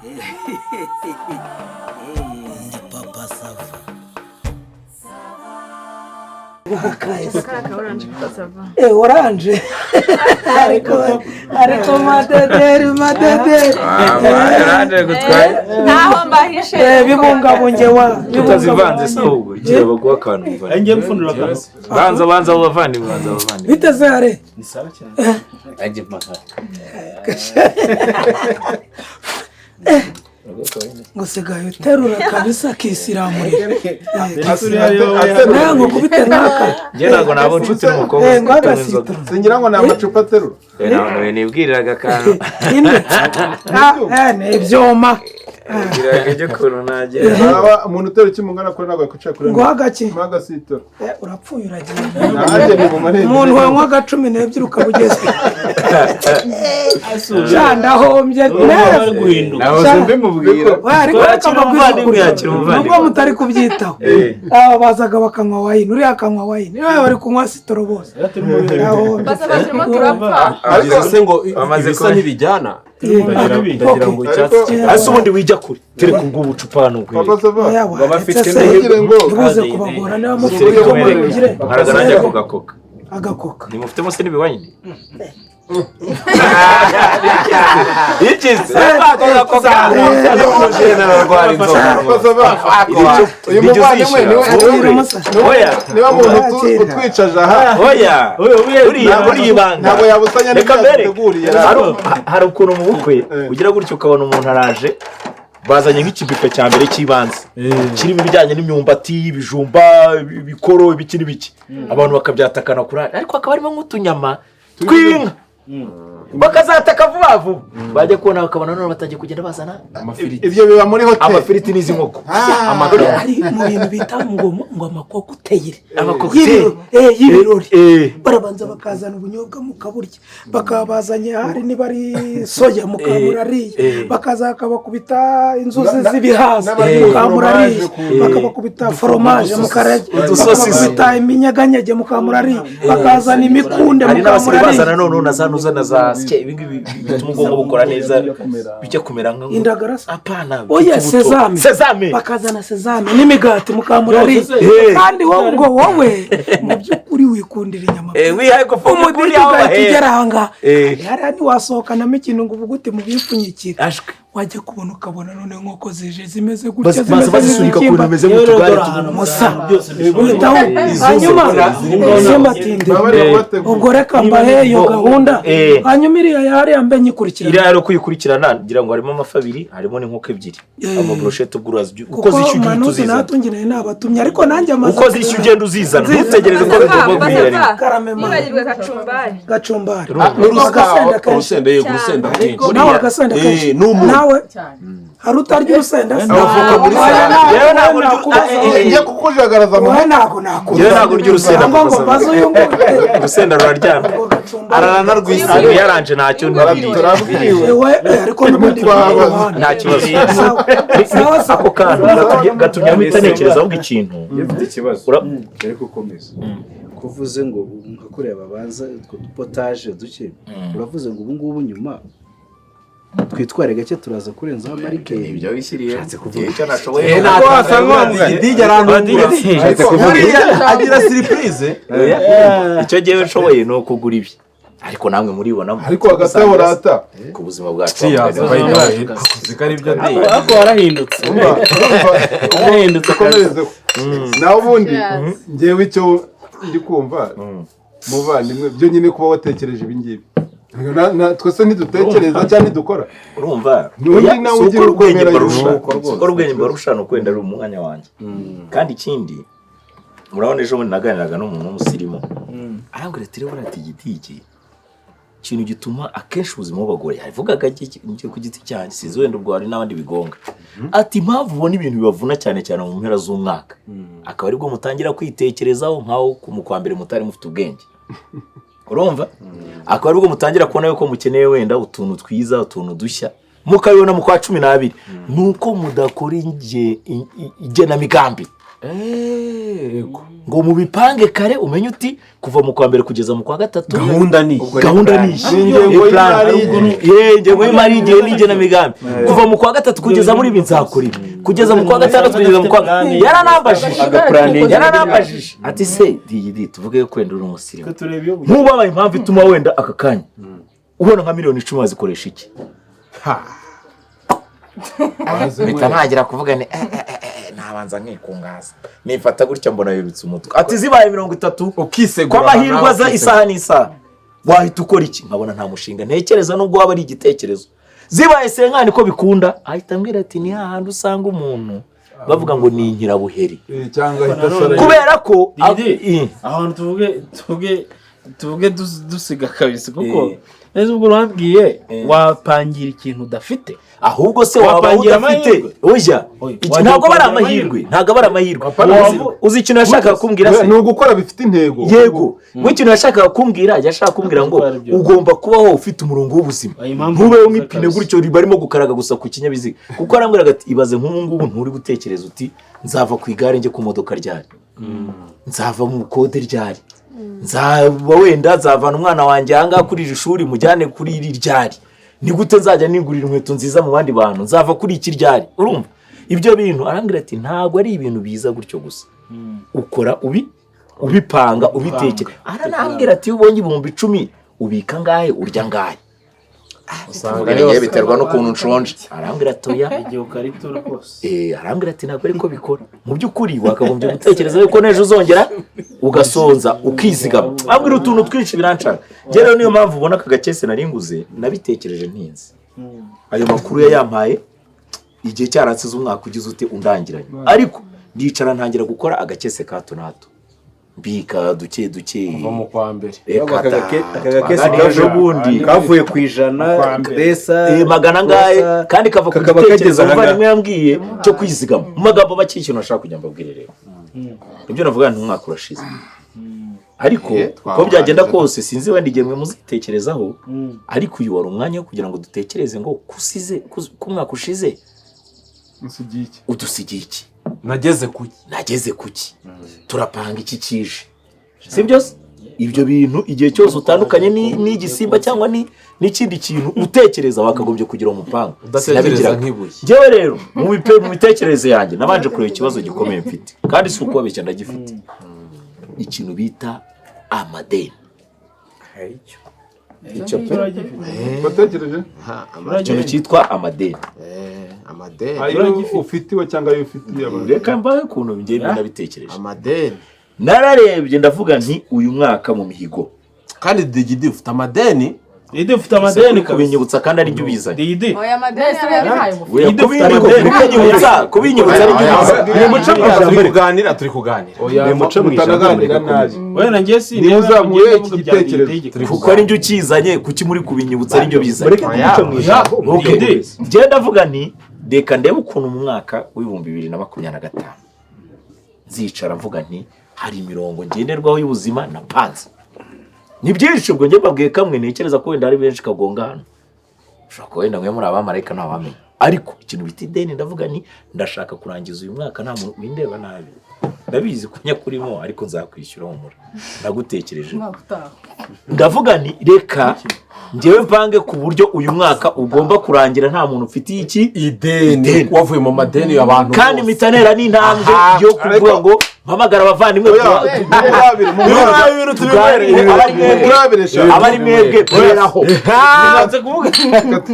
Ndi Papa Sava. Kariya ka orange, Papa Sava. Orange, ariko madederi madederi. Orange gutwaye. Ntaho mbahishe. Bibungabunge wa. Tutazivanze se ahubwo igihe baguha akantu muvandimwe. Njye mfundura akantu. Banza, banza abo bavandimwe, banza abavandimwe. Biteze hare. Ni sawa cyane. Ajye mpaka. Ngo sigaye uterura kabisa kisiramurira. Aterura. Ngo kubite nkaka. Njye ntabwo naba inshuti n'umukobwa Ngo unywa inzoga. agasitoro. Singira ngo ni amacupa aterura. Ntabwo nibwiriraga akantu. Inde? Ah, ni ibyuma. Nibwiriraga ibyo ukuntu nagira. Waba umuntu utera ikimungana kuri ntabwo yakwicara kuri Ngo agaki. Mo agasitoro. Urapfuye uragenda. Nanjye ni mu marembo. Umuntu wanywaga 12 ukaba ugeze sha, ndahombye neza. Guhinduka. Nahoze mbimubwira. Oya, ariko reka Yakira mbabwize umuvandimwe, ukuri. yakira umuvandimwe. Nubwo mutari kubyitaho, aba bazaga bakanywa wine, uriya akanywa wine, niba bari kunywa sitoro bose, ndahombye. Papa Sava, turimo turapfa. Ariko se ngo Bamaze ibisa kuba- ntibijyana, ndagira ngo icyatsi Ese ubundi wijya kure, tereka ubwo bucupa hano Papa nkwereke. Sava. Oya, Baba waretse afite se Ntugire ngo ntibuze kubagora niba mufite Tereka ibyo nkwereke. mugire. Nkaraga nanjye ako gakoka. Agakoka. Ntimufitemo se n'ibiwayini ikize ako gakoka? Ararwara inzoga. Papa Sava, uyu muvandimwe niwe Oya. niba muntu utwicaje aha. Oya, uriya buriya ibanga. Ntabwo yabusanya Reka n'ibyo mbere yaduteguriye. Hari ukuntu mu bukwe ugira gutyo ukabona umuntu araje, bazanye nk'ikibife cya mbere cy'ibanze kirimo ibijyanye n'imyumbati, ibijumba, ibikoro, ibiki n'ibiki, abantu bakabyatakana kuri ariko hakaba harimo nk'utunyama tw'inka, bakazataka vuba vuba, bajya kubona bakabona none batangiye kugenda bazana Amafiriti. Ibyo biba muri hoteli. Amafiriti n'izi nkoko. Ari mu bintu bita ngo amakokuteyiri. Amakokuteyiri. Y'ibirori. Eh. Barabanza bakazana ubunyobwa mukaburya, bakaba bazanye hari niba ari soya mukaba murariye, bakaza bakabakubita inzuzi z'ibihaza n'abarya mukaba murariye, foromaje. bakabakubita foromaje mukararya, Udusosisi. bakabakubita iminyeganyege mukaba murariye, bakazana imikunde Hari mukaba n'abasigaye murariye. bazana noneho na za nuza na za sye, ibi ngibi bituma ubwonko bukora neza, bijya kumera nka Indagara se? Apana. Oya. Utubuto. Sezame. Sezame. Bakazana sezame n'imigati mukaba murariye. Kandi wowe ngo wowe mu by'ukuri wikundira inyama. Wihaye ko umudiri ugahita ugera ahangaha. Hariya ntiwasohokanamo ikintu ngo uvuge uti mubipfunyikire. Ashwe. Wajya kubona ukabona none inkoko zije zimeze gutya, Baza zimeze bazisunika ukuntu nk'ibisimba. bimeze nk'utugare. Musa uhitaho hanyuma simbatinde. Baba bari kubategura. Ubwo reka mbahe iyo gahunda. Hanyuma iriya yahariya mbe nyikurikirana. Iriya rero kuyikurikirana, ngira ngo harimo amafi abiri, harimo n'inkoko ebyiri, amaburushete, ubwo urazi uko Kuko zishyuye ugenda manuzi uzizana. natungeneye nabatumye, ariko nanjye amaze Uko zishyuye ugenda uzizana, ntutegereze ko bigomba Papa guhira rimwe. Sava, Karame mama. nibagirwe gacumbari. Gacumbari. N'urusenda. Agasenda kenshi. Urusenda, yego, urusenda rwinshi. Nawe agasenda kenshi. N'umunyu. Nawe hari utarya urusenda se? Abavuka muri Oya, salade. nawe Yewe ntabwo urya- nakubaza. Njye kukujagaraza mu Wowe ntabwo nakubaza. Yewe ntabwo urya urusenda. Cyangwa ngo mbaze uyu nguyu. Urusenda ruraryana. Ubwo gacumbari. Aranarwisiga. Ubu yaranje ntacyo ntibiriye. Turabwiwe. Ewe, ariko n'ubundi Twabaza. Nta kibazo. Sawa sawa sawa. Ako kantu gatumye mpita ntekereza ahubwo ikintu. Iyo mfite ikibazo mbere ko ukomeza, kuvuze ngo nka kuriya babanza utwo dupotaje duke, uravuze ngo ubu ngubu nyuma twitware gake, turaza kurenzaho amarikeri. Ibyo wishyiriye. Ushatse kuvuga Icyo nashoboye. Wasa nk'uwamugani DJ arantungura. Ushatse kuvuga Buriya agira surprise. Icyo ngewe nshoboye ni ukugura ibi, ariko namwe muribonamo. Ariko hagati aho rata. Ku buzima bwacu. Ziko ari byo ndi. Ariko warahindutse. Umva, urumva. Warahindutse. Ukomerezeho nawe ubundi. Cheers. Ngewe icyo ndi kumva, muvandimwe, byo nyine kuba watekereje ibi ngibi, twese ntidutekereza cyangwa ntidukora. Urumva. N'undi Oya, nawe si uko ugira urwenge ukomera mbarusha yuko si uko urwenge mbarusha, ni uko wenda ari umwanya wanjye. Kandi ikindi, murabona ejo bundi naganiraga n'umuntu w'umusirimu, arambwira ati: "Rero buriya tigitiki ikintu gituma akenshi ubuzima bubagora," yavugaga njye ku giti cyanjye, sinzi wenda ubwo hari n'abandi bigonga, ati: "Impamvu ubona ibintu bibavuna cyane cyane mu mpera z'umwaka, akaba aribwo mutangira kwitekerezaho nk'aho mu kwa mbere mutari mufite ubwenge, urumva, akaba aribwo mutangira kubona yuko mukeneye wenda utuntu twiza, utuntu dushya, mukabibona mu kwa 12, ni uko mudakora igenamigambi." Ngo mubipange kare, umenye uti kuva mu kwa mbere kugeza mu kwa gatatu Gahunda ni iyi. Gahunda ni iyi. Ingengo Eh, plan. y'imari y'igihe. Eh, ingengo y'imari y'igihe n'igenamigambi. Kuva mu kwa gatatu kugeza muri ibi nzakora ibi, kugeza mu kwa gatandatu, kugeza mu kwa yaranambajije. Agapuraningi. Yaranambajije ati: "Se Digidi, tuvuge ko wenda uri umusirimu, Tureba iyo nk'ubu impamvu ituma wenda aka kanya ubona nka miliyoni 10 wazikoresha iki?" Mpita ntangira kuvuga ni nabanza nkikungaza, nifata gutya mbona yubitse umutwe, ati: "Zibaye 30 Ukisegura. ko amahirwe aza isaha n'isaha, wahita ukora iki?" Nkabona nta mushinga ntekereza nubwo waba ari igitekerezo. Zibaye 50 ko bikunda, ahita ambwira ati: "Ni hahandi usanga umuntu bavuga ngo ni inkirabuheri." Cyangwa ahita asara. Kubera ko Didi, ahantu tuvuge dusiga kabisa, kuko neza ubwo urambwiye wapangira ikintu udafite. Ahubwo se waba Wapangira udafite? amahirwe? Oya. Oya, Iki wajya ntabwo aba ari gupangira amahirwe, amahirwe. ntabwo aba ari amahirwe. Uzi ikintu yashakaga kumbwira se? Ni ugukora bifite intego. Yego, we ikintu yashakaga kumbwira, yashakaga kumbwira ngo Gutwara ibyo. ugomba kubaho ufite umurongo w'ubuzima, Ayo impamvu ntubeho nziza nk'ipine kabisa. gutyo barimo gukaraga gusa ku kinyabiziga, kuko arambwiraga ati: "Ibaze nk'ubu ngubu nturi gutekereza uti nzava ku igare njye ku modoka ryari, nzava mu kode ryari, nzaba wenda nzavana umwana wanjye ahangaha kuri iri shuri mujyane kuri iri ryari, ni gute nzajya nigurira inkweto nziza mu bandi bantu, nzava kuri iki ryari?" Urumva ibyo bintu, arambwira ati: "Ntabwo ari ibintu biza gutyo gusa, ukora ubipanga, ubitekera." Aranambwira ati: "Iyo ubonye 10,000 ubika angahe, urya angahe?" Usanga Ngiye biterwa n'ukuntu nshonje. Arambwira ati: "Oya." Igihe ukaritura rwose. Arambwira ati: "Ntabwo ariko bikora. Mu by'ukuri wakagombye gutekereza yuko n'ejo uzongera ugasonza, ukizigama." Ambwira utuntu twinshi biranshaka. Njye rero niyo mpamvu ubona aka gakese nari nguze, nabitekereje ntinze. Ayo makuru yayampaye igihe cyaransize, umwaka ugize ute undangiranye, ariko ndicara ntangira gukora agakese ka hato na hato, mbika duke duke. Kuva mu kwa mbere. Reka Aka da, gakese twaganiriye ejo bundi. Kavuye ku 100 Kwa mbere. desa Magana angahe, desa, kandi kava ku kakaba gitekerezo kageze ahangaha. umuvandimwe yambwiye cyo kwizigama. Mu magambo make, ikintu nashaka kugira ngo mbabwire rero, ibyo navuga ni umwaka urashize, ariko uko byagenda kose sinzi wenda igihe mwe muzitekerezaho, ariko uyu wari umwanya wo kugira ngo dutekereze ngo kusize ku mwaka ushize Nsigiye iki? Udusigiye iki? Nageze kuki? Nageze kuki? Turapanga iki kije? Si byo se? Ibyo bintu igihe cyose utandukanye n'igisimba cyangwa n'ikindi kintu utekereza, wakagombye kugira umupango. Udatekereza Sinabigiraga. nk'ibuye. Njyewe rero mu mitekerereze yanjye nabanje kureba ikibazo gikomeye mfite, kandi si ukubabeshya, ndagifite, ikintu bita amadeni. Icyo pe. Watekereje? Ikintu cyitwa amadeni. Amadeni. Ayo ufitiwe cyangwa ayo ufitiye abantu? Reka mbahe ukuntu njyewe nabitekereje. Amadeni. Nararebye ndavuga nti uyu mwaka mu mihigo Kandi Digidi ufite amadeni. Didi ufite amadeni kabisa. Kubinyibutsa kandi ari byo ubizanye. Didi. Oya, amadeni yabihaye. Oya, Didi ufite amadeni. kubinyibutsa ari byo ubizanye. Ni muce mu ijambo, turi kuganira. Oya, Ni muce mu ijambo, mutanaganira mureke nabi. Wenda njye si Niba uzamuye iki gitekerezo. Turi Kuko ari njye ukizanye, kuki muri kubinyibutsa ari byo bizanye? Mureke kumuca mu ijambo. Okay. Didi. Njyewe ndavuga nti reka ndebe ukuntu mu mwaka wa 2025 nzicara mvuga nti hari imirongo ngenderwaho y'ubuzima napanze. Ni byinshi, ubwo njye mbabwiye kamwe, ntekereza ko wenda hari benshi kagonga hano. Ushobora kuba wenda mwe muri abamarayika ntawamenya, ariko ikintu bita ideni, ndavuga nti ndashaka kurangiza uyu mwaka nta muntu windeba nabi. Ndabizi ko nyakurimo, ariko nzakwishyura, humura, nagutekereje. Umwaka utaha. Ndavuga nti reka njyewe mpange ku buryo uyu mwaka ugomba kurangira nta muntu ufitiye iki? Ideni. Ideni. Wavuye mu madeni abantu Kandi bose. mpita n'intambwe yo kuvuga ngo mpamagara abavandimwe. Murabire, murabire. Ibintu Tuganire, tubinywere. abari mwebwe. Murabire sha. Abari mwebwe guheraho. Bishatse kuvuga.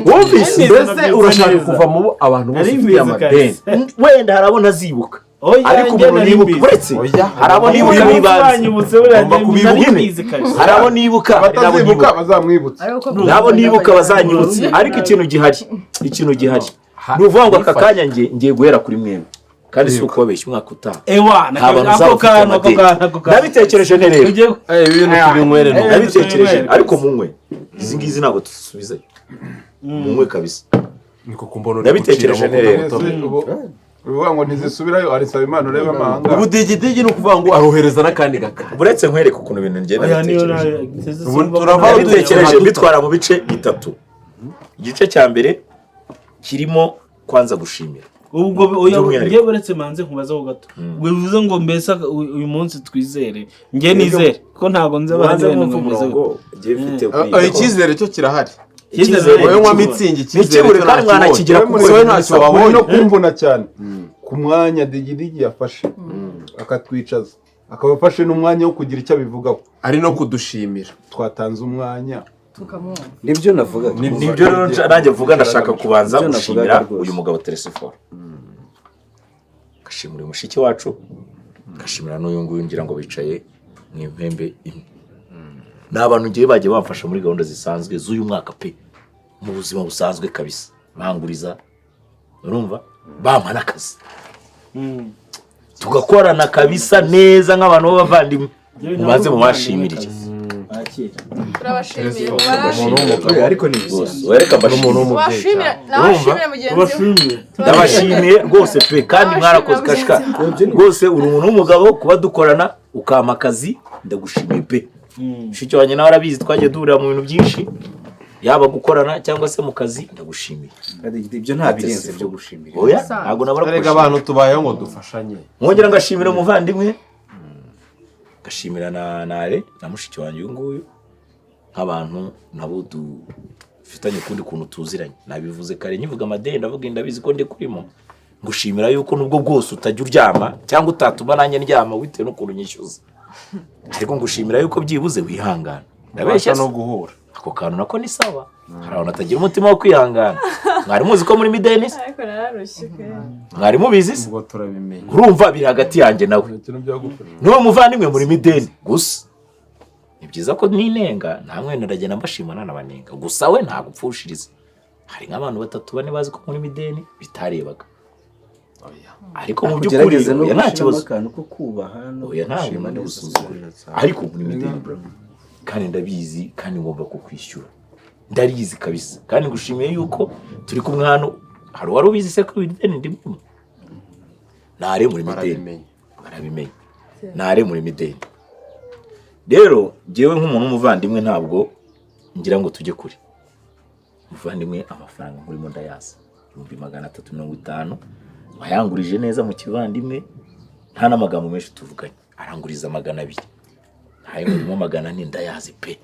Wumvise? Mbese urashaka kuva mu abantu bose Nari ufitiye mbizi amadeni? kabisa. Wenda hari abo ntazibuka, Oya, ariko njye umuntu nari nibuka mbizi. uretse Oya. hari abo nibuka Uyu munsi bibanze. banyibutse buriya Ugomba njye kubibuka. nari mbizi kabisa. Hari abo nibuka, hari n'abo Abatazibuka nibuka bazamwibutsa. Nabo nibuka bazanyibutse, ariko ikintu gihari ni ukuvuga ngo aka kanya ngiye guhera kuri mwebwe, kandi si ukubabeshya, umwaka utaha Ewa, nta bantu ako uzaba ufite kantu, ako amadeni. kantu, ako kantu. Nabitekereje nte rero? Ugiye Ibintu tubinywere no. Nabitekereje, ariko munywe izi ngizi ntabwo tuzisubizayo, munywe kabisa. Niko kumbona uri Nabitekereje gucira nte rero? amaboko. Ese ubu uvuga ngo ntizisubirayo, arisaba Imana urebe amahanga. Ubu Digidigi ni ukuvuga ngo arohereza n'akandi gakara. Uretse nkwereke ukuntu ibintu ngenda Oya, niyo bitekereje. Ubu turava Nabitekereje mbitwara mu bice bitatu. Igice cya mbere kirimo kwanza gushimira. Ubwo oya, By'umwihariko. njye uretse manze nkubazaho gato. Ubwo bivuze ngo mbese uyu munsi twizere, njye nizere ko ntabwo nzi abandi Ubanze wenda mwumve ngo bimeze umurongo gute. njye mfite Icyizere cyo kirahari. Icyizere Wowe nywa nikibure. Mützig, icyizere Nikibure cyo kandi ntakibonye. mwanakigira kuko Wowe ntacyo Muri wabonye. no kumvuna cyane ku mwanya Digidigi yafashe akatwicaza, akaba afashe n'umwanya wo kugira icyo abivugaho, ari no kudushimira. Twatanze umwanya tukamwumva. Nibyo navugaga. Nibyo rero nanjye mvuga, ndashaka kubanza Nibyo navugaga gushimira rwose. uyu mugabo Telesiforo, ngashimira uyu mushiki wacu, ngashimira n'uyu nguyu, ngira ngo bicaye mu impembe imwe. Ni abantu ngiye bagiye bamfasha muri gahunda zisanzwe z'uyu mwaka pe, mu buzima busanzwe kabisa, banguriza, urumva, bampa n'akazi, tugakorana kabisa neza nk'abantu b'abavandimwe. Mubanze mubashimire. Turabashimiye. Oya, ariko ni Rwose wereka mbashimire. Washimira nawe, ashimire mugenzi we. Ndabashimiye rwose pe, kandi mwarakoze kashika rwose. Uri umuntu w'umugabo kuba dukorana ukampa akazi, ndagushimiye pe. Mushiki wanjye nawe arabizi, twagiye duhurira mu bintu byinshi, yaba gukorana cyangwa se mu kazi, ndagushimiye. Ibyo nta birenze byo gushimira. Oya, ntabwo nabura Erega kugushimira. abantu tubayeho ngo dufashanye. Mwongera ngashimira umuvandimwe, ngashimira na Nare na mushiki wanjye uyu nguyu, nk'abantu nabo dufitanye ukundi kuntu tuziranye. Nabivuze kare nkivuga amadeni, ndavuga ndabizi ko ndi kurimo ngushimira yuko nubwo bwose utajya uryama cyangwa utatuma nanjye ndyama bitewe n'ukuntu nyishyuza, ariko ngushimira yuko byibuze wihangana. Ndabeshya Ubasha se? no guhura. Ako kantu nako ni sawa. Hari abantu batagira umutima wo kwihangana. Mwari muzi ko muri mideni se? Ariko nararushye pe. Mwari mubizi se? Ubwo turabimenya. Urumva biri hagati yanjye nawe ikintu byagufasha. n'uwo muvandimwe muri mideni gusa. Ni byiza ko ninenga namwe ndagenda mbashima nanabanenga, gusa we ntabwo upfushiriza. Hari nk'abantu batatu bane bazi ko muri mideni bitarebaga, ariko mu by'ukuri Ugerageze no oya, nta gushyiramo kibazo. akantu ko kubaha no Oya, ntabwo gushima ndi neza. gusuzugura, ariko muri mideni bro, kandi ndabizi kandi ngomba kukwishyura, ndarizi kabisa. Kandi ngushimiye yuko turi kumwe hano. Hari uwari ubizi se ko mideni ndimo? Ntare muri mideni. Barabimenya. Barabimenya, ntare muri mideni. Rero njyewe nk'umuntu w'umuvandimwe ntabwo ngira ngo tujye kure. Muvandimwe, amafaranga nkurimo ndayazi, 350,000 wayangurije neza mu kivandimwe, nta n'amagambo menshi tuvuganye, aranguriza 200, ntayo nkurimo 400, ndayazi pe.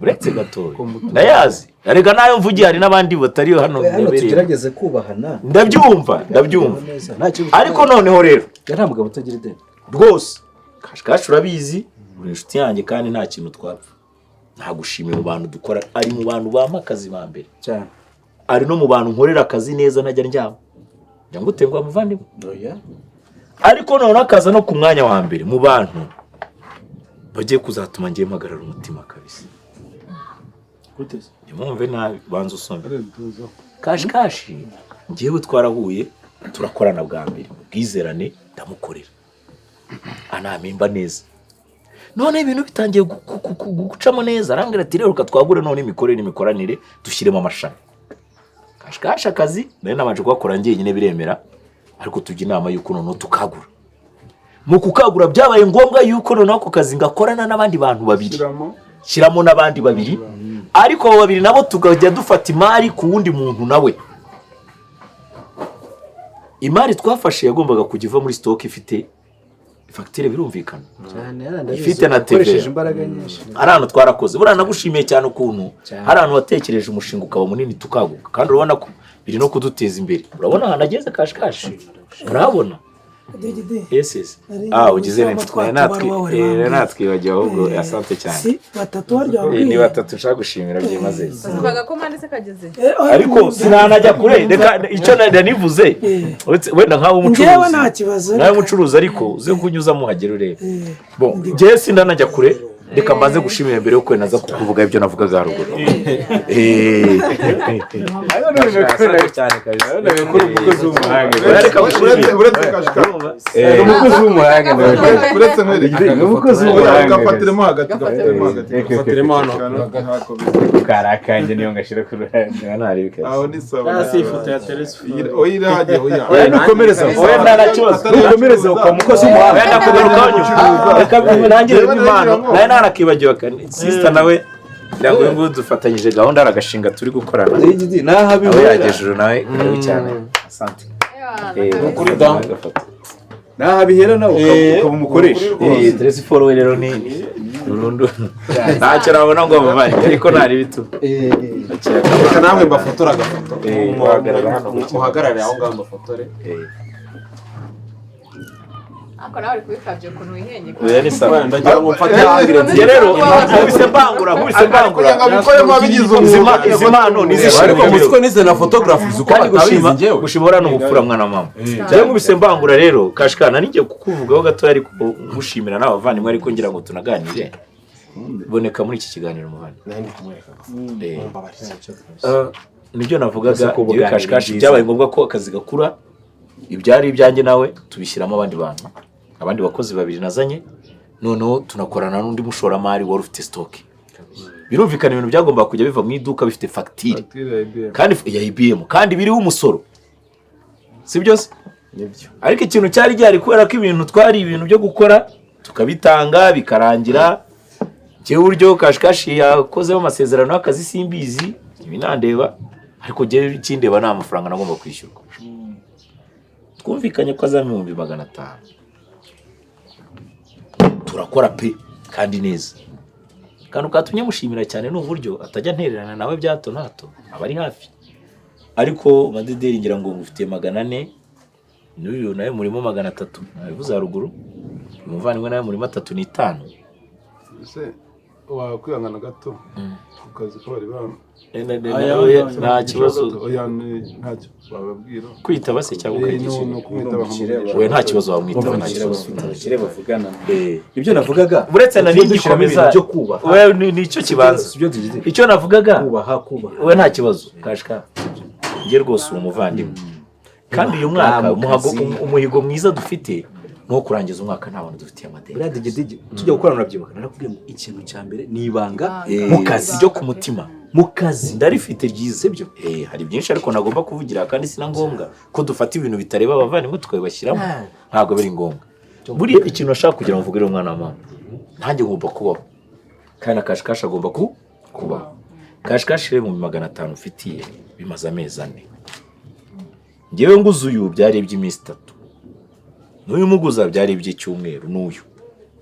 Uretse gatoya ndayazi, arega nayo mvugiye hari n'abandi batari hano Oya, hano mbebereye. tugerageze kubahana. Ndabyumva, ndabyumva. Neza, nta kintu. Ariko noneho rero Ya, nta mugabo utagira ideni. Rwose Kashikashi urabizi, uri inshuti yanjye kandi nta kintu twapfa. Ntagushimiye mu bantu dukora, ari mu bantu bampa akazi ba mbere cyane, ari no mu bantu nkorera akazi neza ntajya ndyama, njya ngutenguha muvandimwe. Oya. Ariko noneho akaza no ku mwanya wa mbere mu bantu bagiye kuzatuma ngiye mpagarara umutima kabisa. Gute se? Ntimwumve nabi, banza usome. Kashikashi njyewe twarahuye turakorana bwa mbere mu bwizerane, ndamukorera anampemba neza. None ibintu bitangiye gucamo neza, arambwira ati rero reka twagure none imikorere n'imikoranire, dushyiremo amashami. Kashikashi akazi nari nabanje kuhakora njyenyine biremera, ariko tujya inama y'uko noneho tukagura. Mu kukagura byabaye ngombwa yuko noneho ako kazi ngakorana n'abandi bantu babiri, Shyiramo. Shyiramo n'abandi babiri, ariko abo babiri nabo tukajya dufata imari ku wundi muntu nawe. Imari twafashe yagombaga kujya iva muri stock ifite fagitire, birumvikana, Cyane, hariya ndabizi, ifite na ukoresheje TVA. imbaraga nyinshi. Ari ahantu twarakoze. Buriya nagushimiye cyane ukuntu Cyane. hari ahantu watekereje umushinga ukaba munini tukaguka, kandi urabona ko biri no kuduteza imbere. Urabona ahantu ageze Kashikashi, murabona. Digidi. Yes, yes. Nari Ah, ugize nzi neza. ko twa tubaruwa wari wambwiye. Natwibagiwe ahubwo, asante cyane. Si batatu waryo Ni wambwiye? batatu nshaka gushimira byimazeyo. Tuvugaga ko mpande se kageze. Ariko sinanajya kure, reka icyo nanivuze, uretse wenda nkawe umucuruzi, Njyewe nta kibazo. Nawe umucuruzi, ariko uze kunyuzamo uhagera urebe. Bon, njyewe sindanajya kure, reka mbanze gushimira mbere yuko naza kukuvuga ibyo navugaga haruguru. Asante cyane kabisa. Umukozi w'umuhanga. Reka ngushimire. Uretse Kashika. Umukozi w'umuhanga. Uretse nkwereke. Ni umukozi w'umuhanga. Gafatiremo hagati, gafatiremo hagati. Gafatiremo hano. Ntako bisa. Kari akanjye niyo ngashyira ku ruhande. Aho ni sawa. Ah, si ifoto ya Telesiforo. Oya, irahagije, oya. Oya, nukomereza. Oya, nta kibazo. Nukomereza ukaba umukozi w'umuhanga. Oya, ndakugarukaho nyuma. Reka ntangire impano nawe narakibagiwe. Sister nawe ngira ngo uyu nguyu dufatanyije gahunda, hari agashinga turi gukorana. Digidi, naho Aho abibera. yagejuru nawe, karibu cyane. Asante. Kuri da. Naha bihera nawe ukaba umukoresha. Telesiforo we rero ni burundu, ntacyo nabona ngo mubare, ariko ntari bitu. Reka namwe mbafotore agafoto. Uhagarara hano gutya. Muhagarare aho ngaho mbafotore. Ariko nawe uri kubikabya ukuntu wihengeka. Oya, ni sawa. Ndagira ngo mfate hangire. Njye rero nkubise mbangura, nkubise mbangura. Kugira ngo abikoremo abigize umwuga. Izi mpano nizishimwe. Ariko muzi ko nize na photography, uzi ko Kandi batabizi gushima njyewe. Gushima uriya ni ubupfura, mwana wa mama. Njyewe nkubise mbangura rero, kashikana nijye kukuvugaho gatoya, ariko ngushimira n'abavandimwe, ariko ngira ngo tunaganire boneka muri iki kiganiro, muvandimwe. Nibyo navugaga. Ese ko Njyewe ubuganira kashikashi byiza. byabaye ngombwa ko akazi gakura, ibyari ibyanjye nawe tubishyiramo abandi bantu, abandi bakozi babiri nazanye, noneho tunakorana n'undi mushoramari wari ufite stock. Birumvikana, ibintu byagombaga kujya biva mu iduka bifite fagitire Fagitire ya IBM. kandi ya IBM, kandi biriho umusoro, si byo se? Nibyo. Ariko ikintu cyari gihari, kubera ko ibintu twari ibintu byo gukora tukabitanga bikarangira, njyewe uburyo kashikashi yakozemo amasezerano y'akazi simbizi, ibinandeba, ariko njyewe ikindeba ni amafaranga nagomba kwishyurwa. Twumvikanye ko azamo 500,000, turakora pe, kandi neza. Akantu katumye mushimira cyane ni uburyo atajya ntererana nawe bya hato na hato, aba ari hafi. Ariko Madederi, ngira ngo ngufitiye 400, n'uyu nawe murimo 300, nabivuze haruguru, umuvandimwe nawe murimo 35. Ese wakwihangana gato ku kazi ko bari ba Nta kibazo. Oya, ntacyo bababwira. Kwitaba se cyangwa ukagishyura? Ni ukumwitaba nkamubwira. We nta kibazo, wamwitaba, nta kibazo. Abakire bavugana. Ibyo navugaga Uretse na tujye dushyiramo n'igikomeza ibintu byo kubaha. We nicyo kibanza. Sibyo tugize? Icyo navugaga, Kubaha, kubaha. we nta kibazo, kashika njye rwose uri umuvandimwe, kandi uyu mwaka Mu kazi. umuhigo mwiza dufite ni uwo kurangiza umwaka nta bantu dufitiye amadeni. Buriya digidigi tujya gukorana, urabyibuka narakubwiye ngo ikintu cya mbere ni ibanga Mu mu kazi. ryo ku mutima. Mu kazi. Ndarifite ryiza. Sibyo? Hari byinshi ariko nagomba kuvugira, kandi si na ngombwa ko dufata ibintu bitareba abavandimwe tukabibashyiramo, ntabwo biri ngombwa. Buriya ikintu ashaka kugira ngo mvugire umwana wa mama, nanjye ngomba kubaho, kandi na kashikashi agomba kubaho. Kashikashi rero, 500,000 mfitiye bimaze amezi 4. Ngewe nguze uyu byari iby'iminsi 3, n'uyu muguza byari iby'icyumweru, n'uyu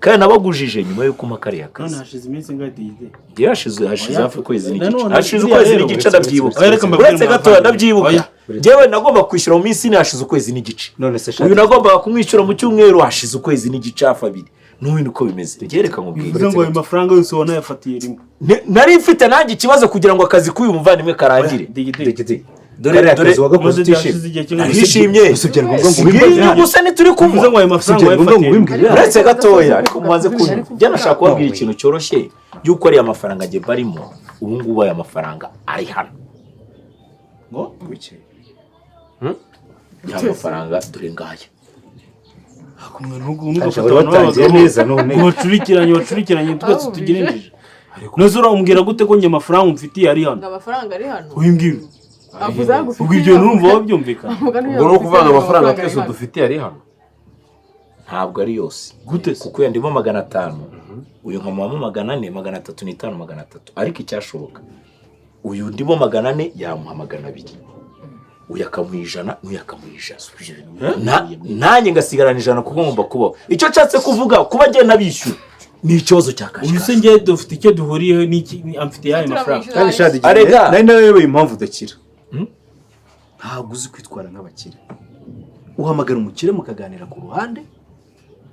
kandi nabagujije nyuma y'uko umpa kariya None kazi. hashize iminsi ingahe, Digidi? Njyewe hashize hafi ukwezi n'igice. Nanone Hashize buriya ukwezi rero- n'igice, ndabyibuka. Oya, reka mbabwire Uretse gatoya, muvandimwe. ndabyibuka. Oya. Njyewe nagomba kwishyura mu minsi ine, hashize ukwezi n'igice. None se Uyu nagombaga kumwishyura mu cyumweru, hashize ukwezi n'igice, hafi abiri. N'uyu niko bimeze. Njyewe reka nkubwire. Bivuze ngo ayo mafaranga yose wanayafatiye rimwe? Nari mfite nanjye ikibazo kugira ngo akazi k'uyu muvandimwe karangire. Digidi. Digidi, Dore kariya dore kazi wagakoze Maze utishimye? hashize igihe kinini. Nishimye. Gusa byari ngombwa ngo Si ubimbwire ngiyi hano? gusa ntituri Bivuze kunywa. ngo ayo mafaranga Byari ngombwa ngo wayafatiye rimwe? ubimbwire hano? Uretse gatoya, ariko mubanze kunywa. Njye nashaka kubabwira ikintu cyoroshye, y'uko ariya mafaranga agiye barimo ubu ngubu, aya mafaranga ari hano. Ngo? Ya mafaranga dore ngaya. Ntugafate Wari abantu watangiye b'abagabo neza none. ngo bacurikiranye twese tugire injiji. None uramubwira gute ko njye amafaranga umfitiye ari hano? Ngo amafaranga ari hano. Uyimbwira. Avuze agufitiye. Ubwo ibyo nurumva wabyumvikana? Ubwo ni ukuvanga amafaranga twese dufitiye ari hano? Ntabwo ari yose. Gute se? Kuko yandimo 500, uyu nkamuhamo 400, 305, 300. Ariko icyashoboka, uyu ndimo 400 yamuha 200, uyu akamuha 100, n'uyu akamuha 100. Nanjye ngasigarana 100, kuko ngomba kubaho. Icyo nshatse kuvuga, kuba ngenda bishyura ni ikibazo cya Uyu se kashi. njye dufite icyo duhuriyeho n'iki amfitiye ayo mafaranga? Kandi sha digidi, Arega. nari narayobewe impamvu udakira. Ntabwo uzi kwitwara nk'abakire. Uhamagara umukire mukaganira ku ruhande,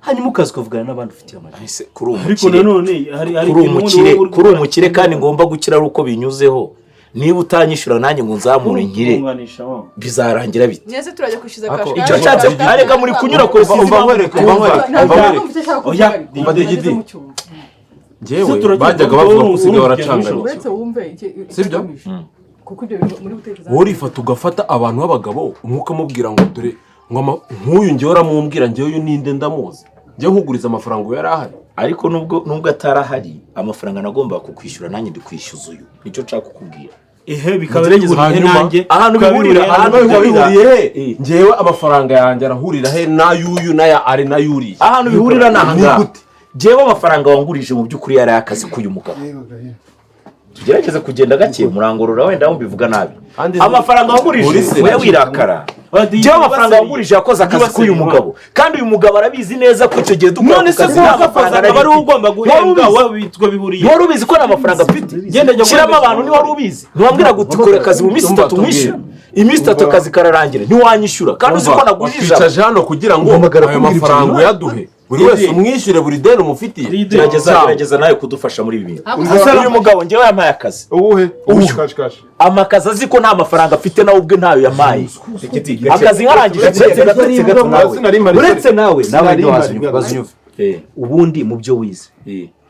hanyuma ukaza ukavugana n'abandi ufitiye amajwi. Ese kuri Ariko umukire, nanone hari kuri ikintu ubundi umukire, wowe uri kuri umukire kandi ngomba gukira ari uko binyuzeho. Niba utanyishyura nanjye ngo nzamure nkire, kunganisha wa. bizarangira bite? Mwese turajya kwishyuza Ako- kashi. Icyo nshatse, arega muri kunyura kure. Umva nkwereke, umva nkwereke, umva nkwereke. Oya, Umva Digidi. Njyewe Se turajya bajyaga kuvuga bavuga ko ngo usigaye uru- waracanganikiwe. Uretse wumve Sibyo? ikigamije. Kuko ibyo bintu muri gutekereza. Wowe urifata ugafata abantu b'abagabo, umwe ukamubwira ngo dore ngo nk'uyu njyewe uramubwira, njyewe uyu ninde ndamuzi, njyewe nkuguriza amafaranga uyu yari ahari? Ariko nubwo atari ahari, amafaranga nagombaga kukwishyura nanjye ndi kwishyuza uyu, nicyo nshaka kukubwira. Ehe, bikaba bihuriye Hanyuma- nanjye. Ahantu Bikaba bihurira, bihuriye ahantu nanjye. Biba bihuriye he? Eh. Njyewe amafaranga yanjye arahurira he n'ay'uyu n'aya ari n'ay'uriya? Ahantu bihurira ni ahangaha. Ni gute? Njyewe amafaranga wangurije mu by'ukuri yari akazi k'uyu mugabo. Tugerageze kugenda gake, murangorora wenda mbivuga nabi. Kandi Amafaranga Uri wangurije se- we wirakara. Njyewe amafaranga wangurije yakoze akazi k'uyu mugabo, kandi uyu mugabo arabizi neza ko icyo gihe dukora None ako se kazi ko nta wakakoze mafaranga akaba nari ari wowe mfite. ugomba Wari guhembwa, ubizi? wowe bitwa bihuriye. Wari ubizi ko nta mafaranga mfite? Genda jya Shyiramo guhembwa. abantu, ntiwari ubizi? Ntiwambwiraga uti kora akazi mu minsi Umva, 3 tubwire. mwishyura? Iminsi 3 akazi kararangira ntiwanyishyura, kandi uzi ko nagujije ijana. Watwicaje hano kugira ngo Umpamagara ayo kumbwira ibyo mafaranga bintu. uyaduhe, buri wese umwishyure buri deni umufitiye. Gerageza, Cyangwa. gerageza nawe kudufasha muri ibi bintu. Umva. Uyu mugabo njyewe yampaye akazi. Uwuhe? Uyu. Kashi kashi. Amakazi azi ko nta mafaranga afite, nawe ubwe ntayo yamaye. Akazi nkarangije Uretse gato, uretse gato nawe. Sinari mpari. Uretse nawe nawe Sinari ndio mpari. wazunyumva, bazunyumva. Ubundi mu byo wize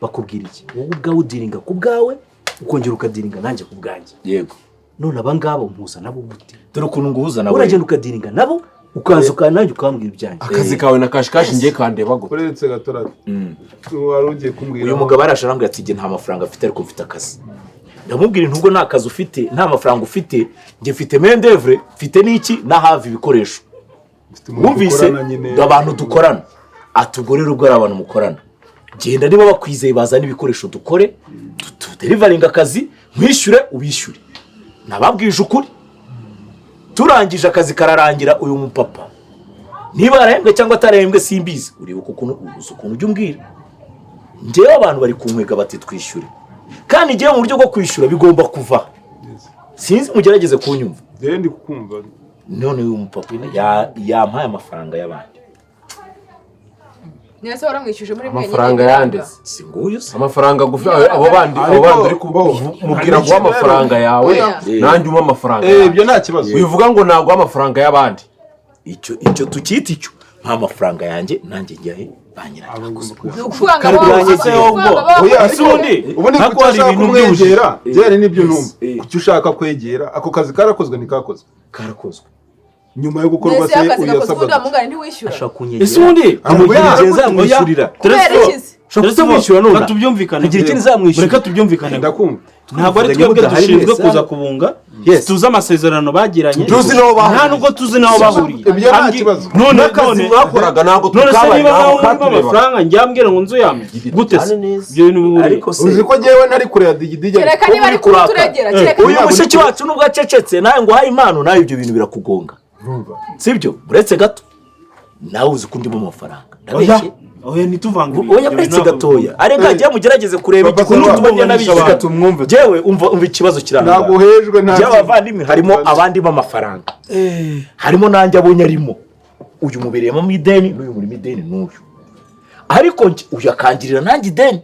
bakubwira iki? Wowe ubwawe udiringa ku bwawe, ukongera ukadiringa nanjye ku bwanjye. Yego. None aba ngaba mpuza nabo gute? Dore ukuntu nguhuza nawe. Uragenda ukadiringa nabo, ukaza nanjye ukambwira ibyanjye. Akazi kawe na kashi kashi ngiye kandeba gute? Uretse gato rata. Wari ugiye kumbwira. Uyu mugabo araje arambwira ati njye nta mafaranga afite ariko mfite akazi. Ndamubwira nti ubwo nta kazi ufite, nta mafaranga ufite, njye mfite main d'oeuvre, mfite n'iki n'ahava ibikoresho. Mfite umuntu Wumvise dukorana nyine. abantu dukorana, ati ubwo rero ubwo ari abantu mukorana, genda niba bakwizeye bazana ibikoresho dukore, tuderivaringa akazi, nkwishyure ubishyure. Nababwije ukuri, turangije akazi kararangira. Uyu mupapa niba yarahembwe cyangwa atarahembwe simbizi, uribuka ukuntu uzi ukuntu ujya umbwira njyewe abantu bari kunkwega bati twishyure, kandi njyewe mu buryo bwo kwishyura bigomba kuva, sinzi mugerageze kunyumva. Njyewe ndi kukumva. None uyu mupapa yampaye amafaranga y'abandi. Nese waramwishyuje muri mwenyine? Amafaranga yanditse. Si nguyu se? Amafaranga agufi abo bandi, abo bandi uri kumubwira guha amafaranga yawe, Oya. nanjye umpa amafaranga Eh, yawe. ibyo nta kibazo. Wivuga ngo naguha amafaranga y'abandi. Icyo tukita icyo mpa amafaranga yanjye nanjye njyahe banyirayo. Ni ukuvuga ngo Kare abo- byanjye abo- ubwo. abo- Oya, Ese ariko ubundi ubundi ntabwo kuki hari ushaka ibintu by'ubujiji. kumwegera byari nibyo numva. Kuki ushaka kwegera ako kazi karakozwe ntikakozwe? Karakozwe. Nyuma yo gukorwa Nese se akazi uyu gakozwe, yasabwaga. ubundi wamungane ntiwishyura. Ashaka kunyegera. Ese ubundi Amubwira igihe nzamwishyurira. Kubera iki se? Ushobora kutamwishyura none. Reka tubyumvikane. Nkagira ikindi nzamwishyura. Reka tubyumvikane. Ndakumva. Ntabwo ari Muvuganye twebwe mudahari dushinzwe mwese. kuza kubunga. Yes. Tuzi amasezerano bagiranye. Tuzi n'aho bahuriye. Nta nubwo tuzi n'aho bahuriye. Ibyo nta Ambwi- kibazo. None N'akazi none mwakoraga ntabwo none se tukabaye niba ntabwo nawe urimo katurebaga. amafaranga njyambwira ngo nzu yamye gute se? Ibyo bintu bihuriye. Ariko se Uzi ko njyewe ntari kure ya digidigi. Kereka niba ari kurakara. kuturegera, kereka Uyu niba- mushiki wacu nubwo acecetse, nawe ngo uhaye impano, nawe ibyo bintu birakugonga, sibyo? Uretse gato nawe uzi ko ndimo amafaranga, ndabeshye? Oya, ntituvange ibintu. Oya, uretse gatoya, areka njye mugerageze kureba Papa, igikuntu Saba. tuma ngenda Reka bishyura. tumwumve. Njyewe umva ikibazo kiri aha Ntabwo ngaha. uhejwe nta Njyewe abavandimwe harimo abandi b'amafaranga, harimo nanjye abonye arimo, uyu mubereyemo mu ideni n'uyu murimo ideni n'uyu, ariko uyu akangirira nanjye ideni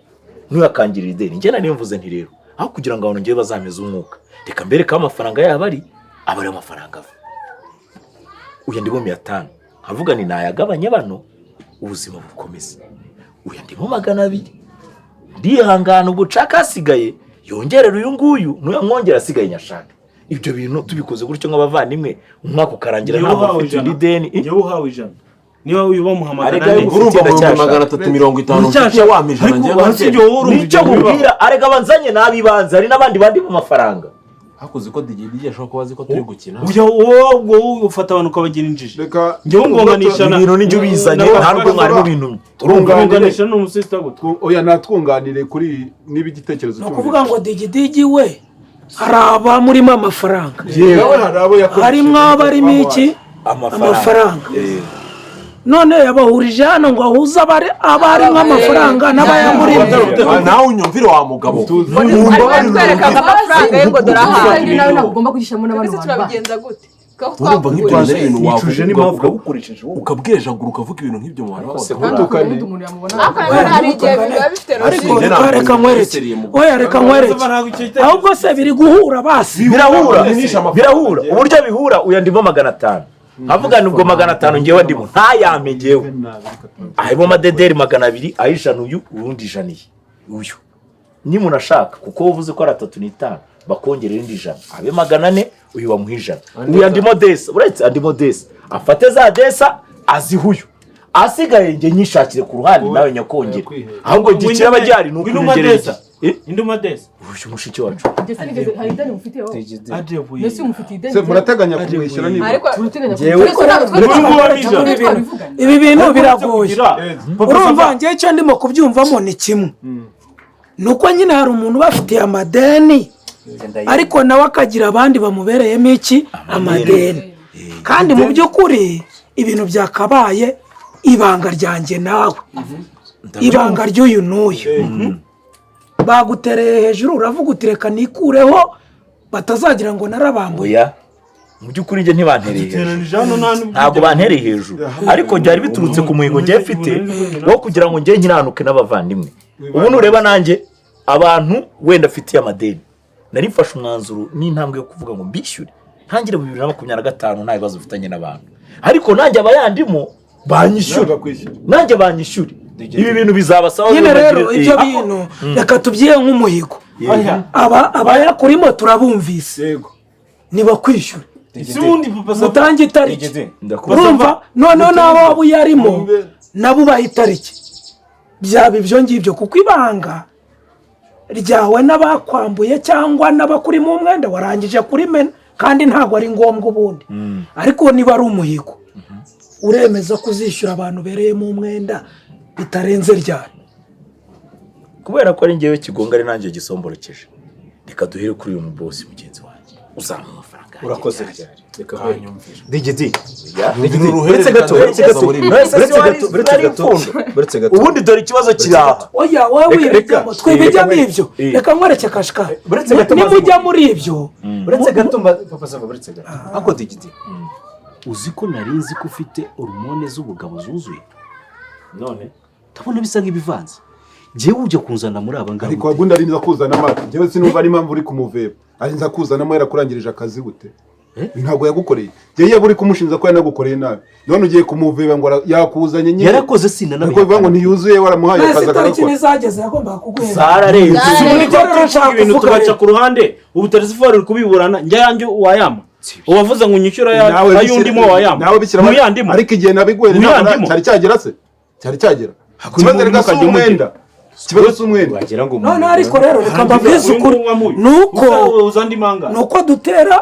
n'uyu akangirira ideni. Njye nari mvuze nti rero aho kugira ngo abantu njyewe bazameze umwuka, reka mbereke aho amafaranga yabo ari, aba ariyo mafaranga ava. Uyu ndimo 500, nkavuga ni nayagabanye bano ubuzima bukomeze. Uyu ndimo 200, ndihangana ubwo nshaka asigaye yongerera uyu nguyu n'uyu asigaye nyashaka. Ibyo bintu tubikoze gutyo nk'abavandimwe, umwaka ukarangira Njyewe ntabwo uhawe ufite ijana. indi deni. Njyewe uhawe ijana. Niba uyu bamuha Arega 400. yo Urumva mu Ndacyashaka. 350 mfitiye wampa ijana Ariko njyewe hasi nkagenda. igihe wowe urumva Nicyo ibyo bibaho. nkubwira, arega abanzanye n'abibanze, hari n'abandi bandi mu mafaranga. Hakuze ko digidigi ashobora kuba azi ko turi gukina. Ujya wowe ubwo wowe ufata abantu ukabagira injiji. Reka Njyewe ngonganisha na Ibintu nijyo ubizanye, nta nubwo mwari mubintumye. twunganire. Ngonganisha n'umusista gute? Oya, natwunganire kuri niba igitekerezo Ni ukuvuga ngo digidigi we hari abamurimo amafaranga, nawe hari abo yakoresheje. harimo abarimo iki? Amafaranga. None yabahurije hano ngo ahuze abarimo amafaranga n'abayamurimo. Nawe unyumvire wa mugabo. Arimo aratwereka amafaranga ye ngo dore ahari. Kandi nawe ntabwo ugomba kugishamo n'abandi Twese bantu bandi. turabigenza gute? Kuko Urumva nk'ibyo twakugurije. bintu Nicuje wavuga n'impamvu ukagukoresheje wowe. ukabwejagura ukavuga ibintu nk'ibyo mu bantu Ariko se b'abagabo. Ariko Tukane. Umuntu yamubona nanone hari igihe biba bifite Ariko logique. reka reka nkwereke, oya reka nkwereke, ahubwo se biri guhura basi? Birahura, birahura uburyo bihura. Uyu ndimo 500, nkavuga ni ubwo 500 ngewe ndimo ntayampe ngewe, harimo amadederi 200, ay'ijana uyu, urundi ijana iyi uyu nimuntu ashaka, kuko uvuze ko ari 35 bakongerera indi ijana abe 400, uyu bamuha ijana. Uyu andimo desa, uretse andimo desa afate za desa aziha uyu, asigaye njye nyishakire ku ruhande nawe nyakongere. Ahubwo gikira abajyari ni Ngwino ukunyongerera umadesa. iki? Indi umadesa. Uyu mushiki wacu. Ndetse nigeze hari ideni mufitiye wowe? Aje buye. Mbese umufitiye ideni? Se murateganya kumwishyura niba? Ariko Turateganya Njyewe- twese ntabwo Uyu nguyu twari wamija. twabivuganye. Ibi bintu biragoye. Papa Urumva Sava, njyewe icyo ndimo kubyumvamo ni kimwe, ni uko nyine hari umuntu ubafitiye amadeni, ariko nawe akagira abandi bamubereyemo iki? Amadeni. Kandi mu by'ukuri ibintu byakabaye ibanga ryanjye nawe, ibanga ry'uyu n'uyu. Bagutereye hejuru uravuga uti reka nikureho batazagira ngo narabambuye. Oya, mu by'ukuri njye ntibantereye hejuru. Duteranije hano nta n'ubwo Ntabwo bantereye hejuru, ariko byari biturutse ku muhigo ngiye mfite wo kugira ngo njye nkiranuke n'abavandimwe. Ubu nureba nanjye abantu wenda afitiye amadeni, nari mfashe umwanzuro n'intambwe yo kuvuga ngo mbishyure ntangire mu 2025 nta bibazo mfitanye n'abantu, ariko nanjye abayandimo banyishyure, Bakwishyura. nanjye banyishyure. Ibi bintu bizabasaba Nyine rero bagire- ibyo bintu reka tubyihe nk'umuhigo. Abayakurimo turabumvise, Yego. ntibakwishyure, Ese ubundi Papa Sava mutange itariki. Ndakumva. Urumva noneho naho waba uyarimo Wumve. nabo ubaha itariki, byaba ibyo ngibyo, kuko ibanga ryawe n'abakwambuye cyangwa n'abakurimo umwenda warangije kurimena, kandi ntabwo ari ngombwa ubundi. Ariko niba ari umuhigo, uremeza ko uzishyura abantu ubereyemo umwenda bitarenze ryari? Kubera ko ari njyewe kigonga, ari nanjye gisomborokeje, reka duhere kuri uyu mubosi mugenzi wanjye uzampa amafaranga yanjye Urakoze ryari. cyane. Reka digidi. Ni Uretse gato, uretse gato, Uretse uretse wari- gato, uretse wari gato, ipfundo. uretse gato. Ubundi dore ikibazo kiri aha. Oya, wowe Reka- wibijyamo, reka- twibijyamo reka- ibyo. Reka nkwereke kashika. Uretse gato maze Nimujya muri ibyo, Uretse gato Papa Sava, uretse gato. Ako digidi. Uzi ko nari nzi ko ufite hormone z'ubugabo zuzuye? None Ndabona bisa nk'ibivanze. Njyewe ujya kunzana muri aba ngaba. Ariko wagundi arinza kuzana amazi, njyewe sinumva n'impamvu uri kumuveba. Arinza kuzanamo yarakurangirije akazi gute? Ntabwo yagukoreye. Njyewe yaba uri kumushinja ko yanagukoreye nabi, none ugiye kumuveba ngo yakuzanye nyine. Yarakoze Ariko sinanabihakana. bivuga ngo ntiyuzuye, waramuhaye Nese akazi itariki akagakora. ntizageze yagombaga kuguhera? Zararenze. Ubundi Ibyo rero nshaka ibintu kuvuga tubaca rero. ku ruhande. Ubu Telesiforo uri kubiburana, njya yanjye wayama, uwavuze ngo unyishyure Nawe ay'undimo wayama. Nawe bishyira Ntuyandimo. ariko igihe nabiguhere ntabwo Ntuyandimo. cyari cyagera se? Cyari cyagera. Ikibazo reka si mukajya mugira. umwenda, ikibazo si umwenda. Wagira ngo Noneho ariko rero reka mbabwize ukuri, nuko Uza andi manga. nuko dutera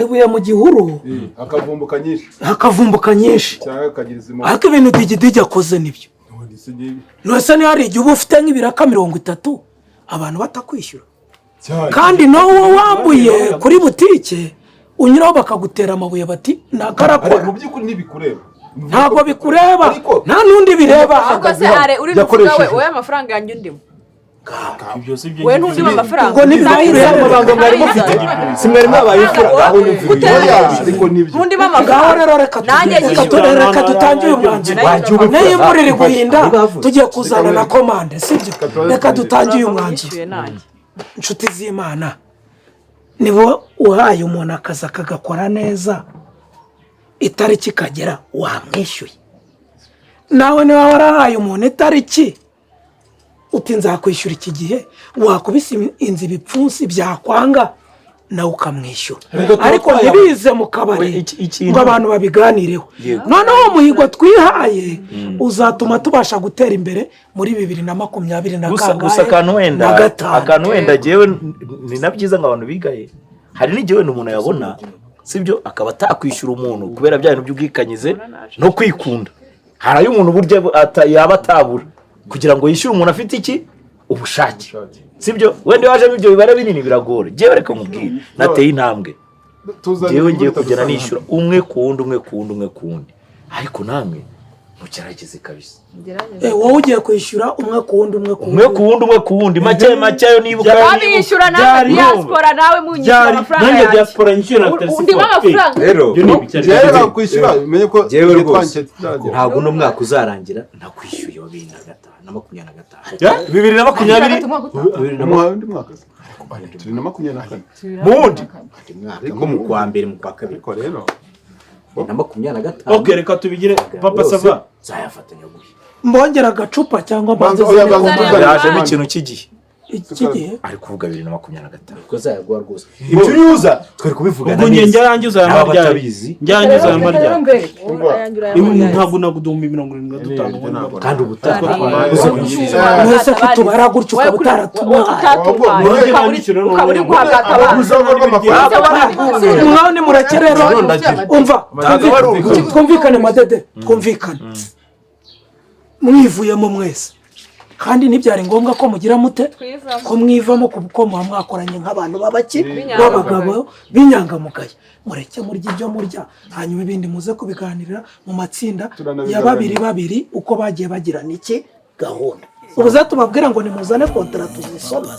ibuye mu gihuru Akavumbuka nyinshi. Hakavumbuka nyinshi. Cyangwa akagira izimo. Ariko ibintu Digidigi akoze nibyo. Nose niba hari igihe uba ufite nk'ibiraka 30 abantu batakwishyura, kandi n'uwo wambuye kuri butike unyuraho bakagutera amabuye bati nakarakora. Mu by'ukuri ntibikureba. Ntabwo bikureba. Ariko- Nta n'undi bireba. Ahubwo se are uri kuvuga we, Yakoresheje. wowe amafaranga yanjye undimo, Ibyo si byo. wowe ntundimo amafaranga. Ubwo ntibikureba. Amabanga mwari mufite, si mwari mwabaye imfura? Ngaho nyumvira. Oya, ariko nibyo. Ntundimo Ngaho amafaranga. rero reka Nanjye reka nyishyura. reka dutange uyu mwanzuro. Wajya ubikora. N'iyo imvura iri guhinda, Bavuze. tugiye kuzana na komande, sibyo? Reka dutange uyu mwanzuro. Nyishyuye nanjye. Inshuti z'Imana, niba uhaye umuntu akazi akagakora neza, itariki ikagera wamwishyuye, nawe niba warahaye umuntu itariki uti nzakwishyura iki gihe, wakubise inzu ibipfunsi byakwanga nawe ukamwishyura, ariko ntibize mu kabari Ikintu- ngo abantu babiganireho. Noneho umuhigo twihaye uzatuma tubasha gutera imbere muri 2020 na Gusa kangahe gusa akantu wenda na gatanu. Akantu wenda jyewe ni na byiza ngo abantu bigaye. Hari n'igihe wenda umuntu yabona sibyo akaba atakwishyura umuntu kubera bya bintu by'ubwikanyize no kwikunda. Hari ayo umuntu burya yaba atabura kugira ngo yishyure umuntu afite iki ubushake, sibyo? Wenda iyo wajemo ibyo bibare binini biragora. Jyewe reka nkubwire, nateye intambwe. Tuzana Jyewe ngiye imvura kugera itadusanga. nishyura umwe ku wundi, umwe ku wundi, umwe ku wundi, ariko namwe mugerageze kabisa. Wowe ugiye kwishyura umwe ku wundi, umwe ku Umwe ku wundi, umwe ku wundi, make make ayo nibuka. Babishyura nawe Byari- diaspora, nawe munyishyura Byari amafaranga nanjye yanjye. diaspora nyishyura na Undimo Telesiforo. amafaranga. Rero Ibyo ni ibiki? Njyewe nakwishyura, umenye ko Njyewe igihe rwose. twankiye kitaragera. Ntabwo uno mwaka uzarangira ntakwishyuye wa 2005 na 25. 2020. Undi mwaka se? Turi na 24. Mu wundi. Undi mwaka nko mu kwa mbere, mu kwa kabiri. Ariko rero Na 25. Ok, reka tubigire Papa Yose Sava. nzayafatanya guhe. Mbongera agacupa cyangwa mbanze? Banza- oya, banza Zana- tuzane. Yajemo ikintu cy'igihe. Iki gihe Ari kuvuga 2025. Ubwo zayaguha rwose ibyo uribuza twari kubivugana Ubwo njye neza. njya yanjye uzayampa N'aba ryari? batabizi. Njya yanjye uzayampa ryari? Ibi Ntabwo naguduhumbi 75. Kandi ubutaha Mwese ko tubara gutyo ukaba utaratumaye. Ukaba uri guhagata abantu. Mwaho nimureke rero, umva, twumvikane, madede, twumvikane, mwivuyemo mwese. Kandi ntibyari ngombwa ko mugira mute, Twivamo. ko mwivamo, kuko muba mwakoranye nk'abantu b'abaki, B'inyangamugayo. b'abagabo b'inyangamugayo. Mureke murya ibyo murya, hanyuma ibindi muze kubiganirira mu matsinda Turanabiganira. ya babiri babiri, uko bagiye bagirana iki gahunda. Ubu tubabwira ngo nimuzane kontara tuzisome.